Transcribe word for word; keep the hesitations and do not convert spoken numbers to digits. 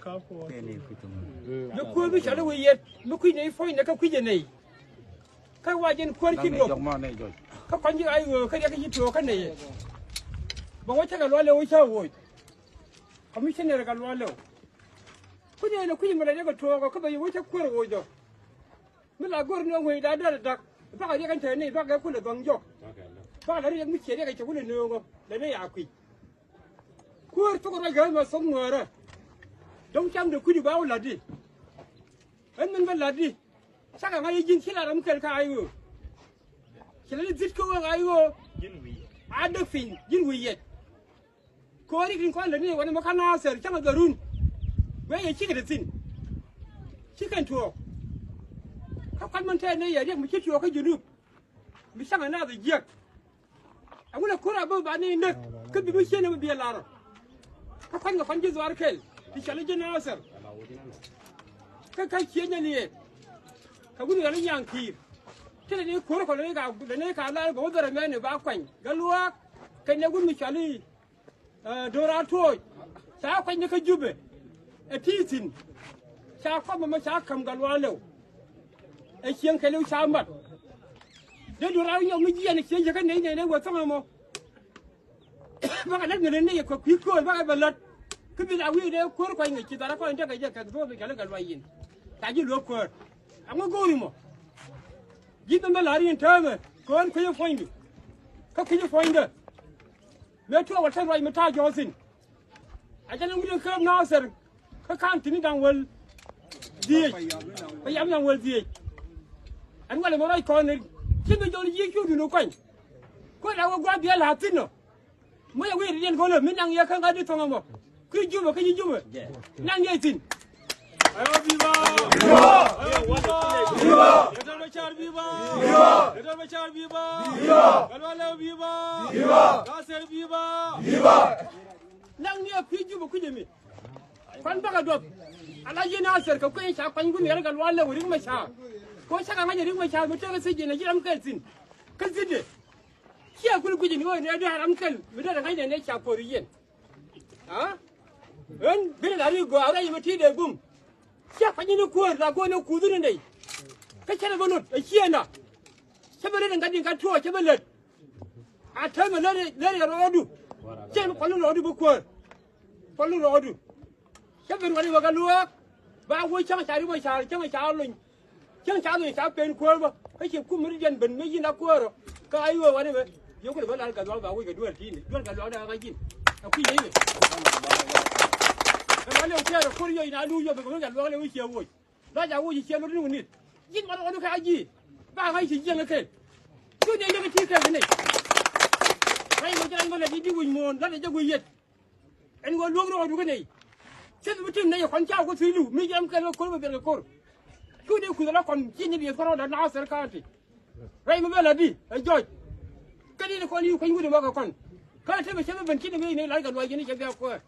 Kä kuäär. Mi kuäär mi cɔl i̱ wi̱i̱ yɛt mi kui̱c nɛy puɔ̱nynɛ kä kui̱c ɛ nɛy. Kä wa jɛn kuäär ci luɔk. Kä kɔn ji̱ ay ɣöö kä riɛk ci tuɔɔk kä nɛy. Bɛ wä cä kɛ luaal lɛw wä cä woc. Commissioner kɛ luaal lɛw. Kui̱c nɛy nɛ kui̱c mi la riɛk kɛ tuɔɔk kä bɛ yɛ wä cä kuäär woc ɔ. Mi la go̱r ni ɣöö ŋuëëc da̱a̱ dɔ̱r ɛ da̱k. Bakɛ riɛk ɛn tɛɛni bakɛ kulɛ dhɔ̱ŋ jɔk. Bakɛ la riɛk mi ciɛ riɛk ɛ cɛ kulɛ nööŋ ɔ lɛ ni ya kui̱c. Kuäär thok ruac gäm a thok ŋuäärä. Dɔ̱ŋ cam de kui̱di ba wä la̱tdi. Ɣän min bä la̱tdi. Cakɛ ŋa̱c ji̱n ci la ram kɛl kä ay ɣöö. Ci la ni dhi̱t kä wek ay ɣöö. A däk piny ji̱n wi̱i̱ yɛt. Kööri tin kɔn lät ni wanɛ mɛ kä Nathir cäŋ a dhɔrun. Guɛ yɛ cikɛ te thi̱n. Ci kɛn tuɔɔk. Kä kua̱t min tɛɛt ni yɛ riɛk mi ci tuɔɔk kä Junub. Mi cäŋ a naath a jiäk. Ɛŋu lɛ ko̱r a bä ba ni näk kä bi mi cieen ɛmɛ bi ɛ lar ɔ. Kä kua̱n kɛ kua̱n ji̱ dhuaar kɛl ti cɔl i̱ ji̱ Nathir. Kä kä cieen nyɛ ni yɛ. Kɛ wun ɣäl i̱ nyaŋ ki̱i̱r. Ti lɛ ni ko̱r kɔ lɛ ni ka lɛ ni ka lar bɛ wä dhɔr ɛmɛn i̱ ba kuany. Gat luaak kɛ nɛ wun mi cɔl i̱ Ɛ, do̱raar tuɔɔc ca kuany ni kä Jubɛ. Ɛ ti thi̱n ca kɔm ɛmɔ ca käm gat luaak lɛw. Ɛ cieŋ kɛɛliw ca mat. Dee do̱raar nyɔk mi jiɛn ɛ cieŋ cɛ kä nɛy nɛy nɛy wä thɔ̱ŋ ɛmɔ. Bakɛ lät ŋäni nɛy ɛ kɛ kui̱ köör bakɛ bɛ lät. Kä bi la wi̱i̱ dee ko̱r kuany ŋäc ci dhara kɔn tekɛ jɛ kɛ dhok bi kɛl gat luaak yi̱n. Ca ji̱ luɔ̱k köör. Ɛŋu go̱o̱ri mɔ. Ji̱ thämɛ la̱r yɛn täämɛ kɛ ɣän kuecä puɔ̱nydu. Kä kuecä puɔ̱nydä. Mëë tuɔɔk wä te ruac mi ta̱a̱ jɔɔk thi̱n. A jɛn in wi̱cdɛ kääp Nathir kä ka̱n thi̱n i̱ da̱ŋ wäl dhieec. Kä yam da̱ŋ wäl dhieec. Ɛn walɛ mi ruac kɔn i̱ ci mi jɔl ji̱ cuudun i̱ kuany. Kuɛ la wä gua̱a̱th biɛl la̱a̱ thi̱n ɔ. Mi yɛ wi̱i̱ riɛn kɔn lä mi naŋ yɛ kä ŋa̱t i̱ thɔŋ ɛmɔ. Kui̱ Jubɛ kä ji̱ Jubɛ. Naŋ yɛ thi̱n. Ayo, viva! Viva! Ayo, viva! Viva! Dr. Machar, viva! Viva! Dr. Machar, viva! Viva! Gat luaak lɛw, viva! Viva! Nathir, viva! Viva! Naŋ ni a kui̱ Jubɛ kui̱ jɛ mi. Kuan bakɛ duɔth. Ala ji̱ Nathir kɛ kui̱ ca kuany kun yɛl gat luaak lɛw Riek Machar. Ko cakɛ ŋa̱c Riek Machar mi tekɛ thiec jɛ nɛ ji̱ ram kɛl thi̱n. Kä thi̱n dee. Ciɛ kul kui̱ jɛ ni ɣöö nɛ dee ram kɛl mi dee rɛ ŋa̱c nɛ nɛ ca kuɔr yɛn. A ɣän ben la ri gɔaa rɛy mi ti dee gum. Ciɛ kuany ni kuäär la go̱o̱r ni kuuth ni nɛy. Kä cɛ rɛ bä lot ɛ ciɛ na. Cɛ bä ret in gat in gat tuɔɔk cɛ bä lät. A täämɛ lät lät yɛ rɔɔdu. Cɛ bä kual ni rɔɔdu bä kuäär. Kual ni rɔɔdu. Cä ben wani wä kä luaak. Ba wä cäŋ ca ri mɔ ca cäŋ ca lony. Cäŋ ca lony ca pen kuäär bä kä ci kum mi ri jɛn ben mi yin a kuäär ɔ. Kä a yuɔr wani bä yökun bä lal gat luaak ba wä kɛ duel ti̱i̱ni duel gat luaak da kä ji̱n. A kui̱ yey bä. Kɛ luaak lɛ wä tiɛɛr ɔ kur yöc na luuc yɔ bɛ kɛ wä gat luaak lɛ wä ciɛ woc. Luac a woc ciɛ lot ni wä nit. Ji̱n ma luɔk ni kä a ji̱ ba ŋa̱c ci jiɛn kɛ kɛl. Cu ni yök ti kɛl kɛ ni. Ŋa̱c ma ji̱n a ŋa̱c ma lɛ di di wi̱c muɔ̱ɔ̱n la lɛ jɛ wi̱c yet. Ɛn ɣöö luäk rɔɔdu kä nɛy. Thieth bi tim nɛy ɛ kɔn ca wä kä thi̱i̱lu mi jiɛm kɛn kä ko̱r bɛ biɛl kɛ ko̱r. Cu dee kuth ala kɔn ci nyin yeth kɔn rɔɔdɛ Nathir County. Rɛy mi bɛ la di ɛ jɔc. Kä ni ni kɔn i̱ kuany wut ɛmɔ kɛ kɔn. Kä te bɛ cɛ bɛ ben ci ni mi nɛy la̱r kɛ luɔc yɛn i̱ cɛ bia kuäär.